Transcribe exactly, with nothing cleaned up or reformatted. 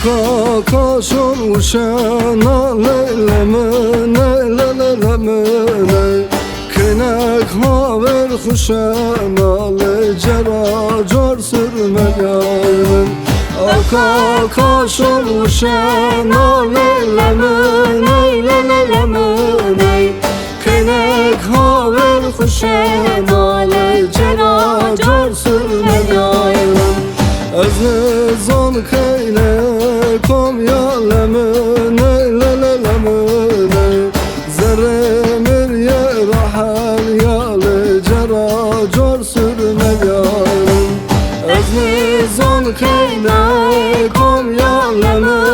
Ka, ka şon uşena lê lê min ey, lê lê lê min ey. Kênek haver xuşena lê cera cor sürmeyay min. Aka, ka şon uşena lê lê min ey, lê lê lê min ey. Kênek haver xuşena lê cera cor sürmeyay min. Ez nêzon keyne kom ya lê min ey, lê lê lê min ey. Zerrê mir yê rahel ya lê cera cor sürmeyay min. Ez nêzon keyne kom ya lê min